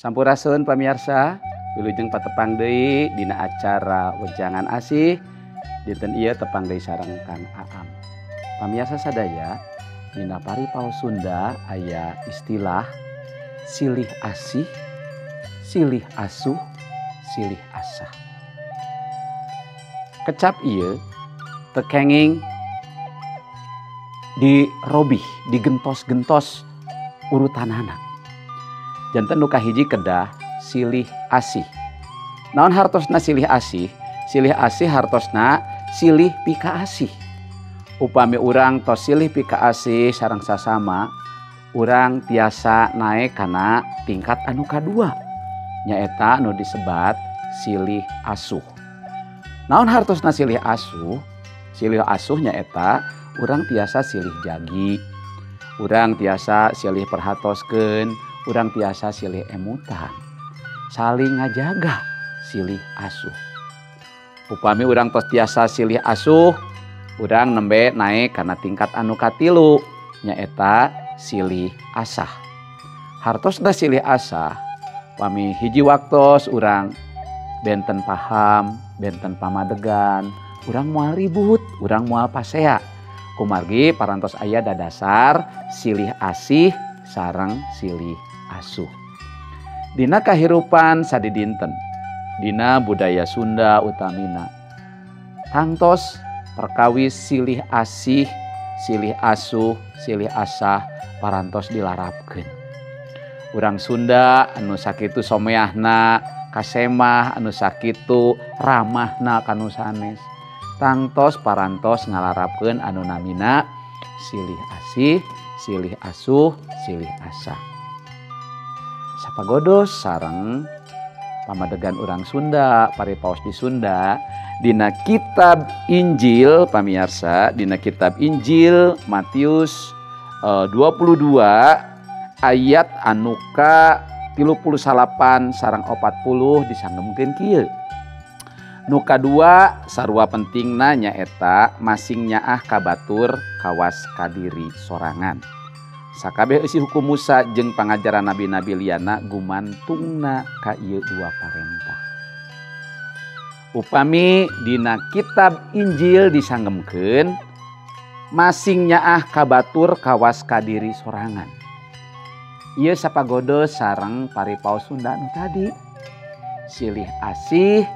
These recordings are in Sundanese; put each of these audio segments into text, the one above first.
Sampurasun pamirsa, wilujeng patepang deui dina acara Wejangan Asih. Dinten ieu tepang deui sareng Kang Aam. Pamirsa sadaya, dina paripaos Sunda aya istilah silih asih, silih asuh, silih asah. Kecap ieu teu kenging dirobih, digentos-gentos urutanana. Janten nu kahiji kedah silih asih. Naon hartosna silih asih? Silih asih hartosna silih pikaasih. Upami urang tos silih pikaasih sareng sasama, urang tiasa naek kana tingkat anu kadua, nyaeta anu disebat silih asuh. Naon hartosna silih asuh? Silih asuh nyaeta urang tiasa silih jagi, urang tiasa silih perhatoskeun, urang tiasa silih emutan, saling ngajaga silih asuh. Upami urang tos tiasa silih asuh, urang nembe naik kana tingkat anu katilu, nyaeta silih asah. Hartosna silih asah, upami hiji waktos urang benten paham, benten pamadegan, urang moal ribut, urang moal pasea. Kumargi parantos aya dadasar silih asih sareng silih asuh. Dina kahirupan sadidinten, dina budaya Sunda utamina, tangtos perkawis silih asih, silih asuh, silih asah parantos dilarapkeun. Urang Sunda anu sakitu someahna kasemah, anu sakitu ramahna kanu sanes, tangtos parantos ngalarapkeun anu namina silih asih, silih asuh, silih asah. Sapagodos sareng pamadegan urang Sunda, paripaos di Sunda, dina kitab Injil pamiarsa, dina kitab Injil Matius 22 ayat anu ka 39 sareng 40 disanggemkeun kieu. Nu kadua sarua pentingna nyaeta masing nyaah ka batur kawas kadiri sorangan. Sakabeh eusi hukum Musa jeung pangajaran nabi-nabi liana gumantungna ka ieu dua parentah. Upami dina kitab Injil disanggemkeun masing nyaah ka batur kawas kadiri sorangan. Ieu sapagodos sareng paripaos Sunda nu tadi. Silih asih,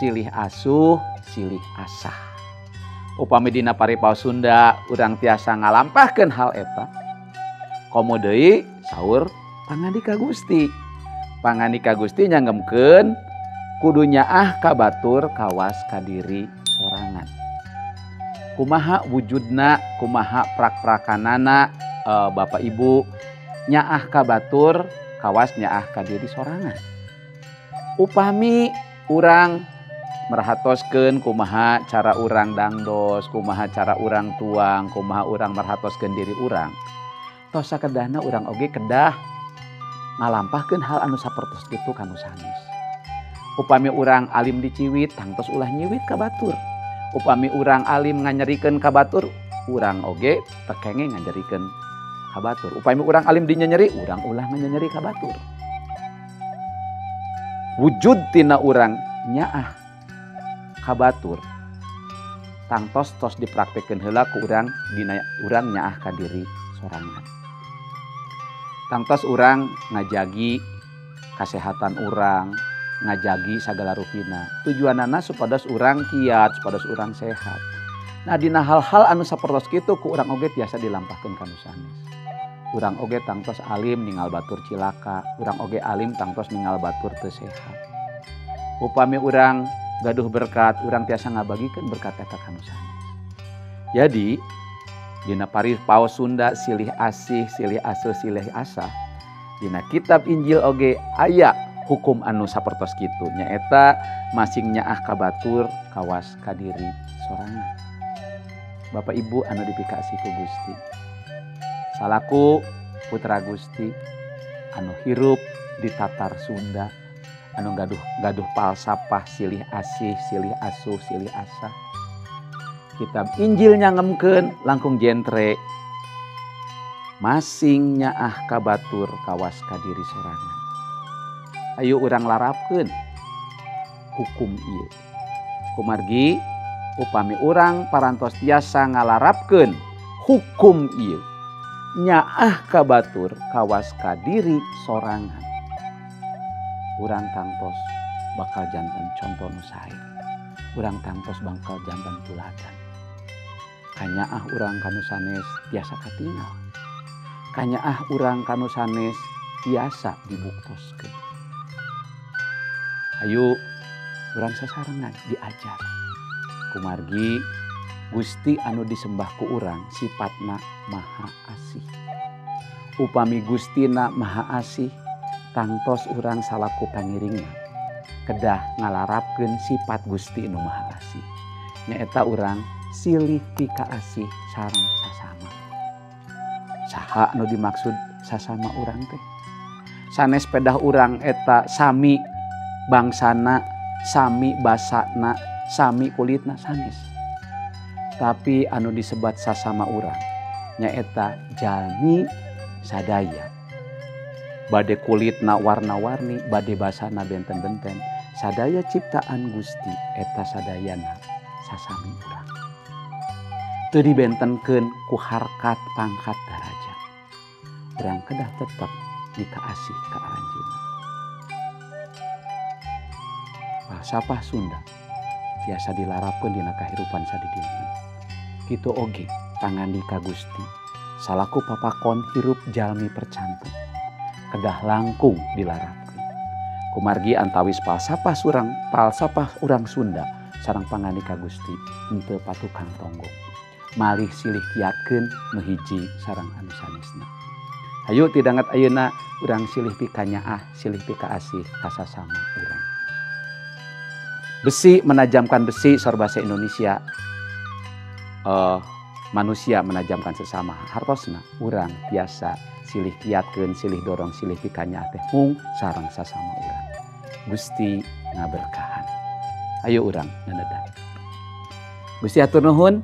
silih asuh, silih asah. Upami dina paripaos Sunda urang tiasa ngalampahkeun hal eta. Komo deui saur pangandika Gusti. Pangandika Gusti nyanggemkeun kudu nyaah ka batur kawas kadiri sorangan. Kumaha wujudna, kumaha prak-prakanana Bapak Ibu nyaah ka batur kawas nyaah kadiri sorangan. Upami urang merhatoskeun kumaha cara urang dangdos, kumaha cara urang tuang, kumaha urang merhatoskeun diri urang. Tos sakedahna urang oge kedah ngalampahkeun hal anu sapertos kitu ka nu sanes. Upami urang alim diciwit, tangtos ulah nyiwit ka batur. Upami urang alim nganyerikeun ka batur, urang oge teu kenging nganyerikeun ka batur. Upami urang alim dinyenyeri, urang ulah nganyeri ka batur. Wujud tina urang nyaah ka batur, tangtos tos dipraktekeun heula ku urang dina urang nyaah ka diri sorangan. Tangtos urang ngajagi kasehatan urang, ngajagi sagala rupina. Tujuanana supados urang kiat, supados urang sehat. Nah dina hal-hal anu sapertos kitu ku urang oge tiasa dilampahkeun ka nu sanes. Urang oge tangtos alim ningal batur cilaka, urang oge alim tangtos ningal batur teu sehat. Upami urang gaduh berkat, urang tiasa ngabagikeun berkat eta ka nu sanes. Jadi dina paripaos Sunda silih asih, silih asuh, silih asah. Dina kitab Injil oge aya hukum anu sapertos kitu, nyaeta masing nyaah ka batur kawas kadiri sorangan. Bapak Ibu anu dipikaasih ku Gusti, salaku putra Gusti anu hirup di tatar Sunda, anu gaduh palsapah silih asih, silih asuh, silih asah. Kitab Injil nyangemkeun langkung jentre masing nyaah ka batur kawas kadiri sorangan. Ayo urang larapkeun hukum ieu. Kumargi upami urang parantos tiasa ngalarapkeun hukum ieu, nyaah ka batur kawas ka diri sorangan, urang tangtos bakal janten conto nu sae. Urang tangtos bakal janten tuladan. Kanyaah urang kanu sanes tiasa katingal. Kanyaah urang kanu sanes tiasa dibuktoskeun. Ayo urang sasarengan diajar. Kumargi Gusti anu disembah ku urang sifatna maha asih. Upami Gustina maha asih, tangtos urang salaku pangiringna kedah ngalarapkeun sifat Gusti nu maha asih. Nyaeta urang silih pikaasih sareng sasama. Saha nu dimaksud sasama urang teh? Sanes pedah urang eta sami bangsana, sami basana, sami kulitna, sanes. Tapi anu disebat sasama urang nyaeta jalmi sadaya. Bade kulitna warna-warni, bade basana benten-benten, sadaya ciptaan Gusti eta sadayana sasami urang. Teu dibentenkeun ku harkat pangkat darajat. Urang kedah tetep dikaasih ka aranjeunna. Falsafah Sunda tiasa dilarapkeun dina kahirupan sadidinten. Kitu oge pangandika Gusti salaku papakon hirup jalmi percanten kedah langkung dilarapkeun. Kumargi antawis falsafah surang falsafah urang Sunda sareng pangandika Gusti henteu patukang tonggong. Malih silih kiatkeun nu hiji sareng anu sanesna. Hayu tidanget ayeuna urang silih pikanyaah, silih pikaasih ka sasama urang. Besi menajamkan besi, sor bahasa Indonesia. Manusia menajamkan sesama. Hartosna urang tiasa silih kiatkeun, silih dorong, silih pikanyaah teh mung sareng sasama urang. Gusti ngaberkahan. Ayo urang nenedan. Gusti hatur nuhun.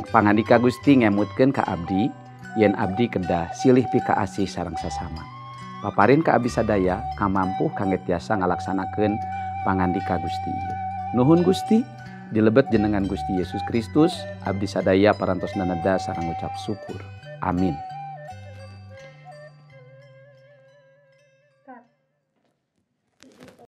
Pangandika Gusti ngemutkeun ka abdi yen abdi kedah silih pikaasih sareng sasama. Paparin ka abdi sadaya kamampuh kangge tiasa ngalaksanakeun pangandika Gusti ieu. Nuhun Gusti, dilebet jenengan Gusti Yesus Kristus, abdi sadaya parantos naneda sareng ngucap syukur. Amin.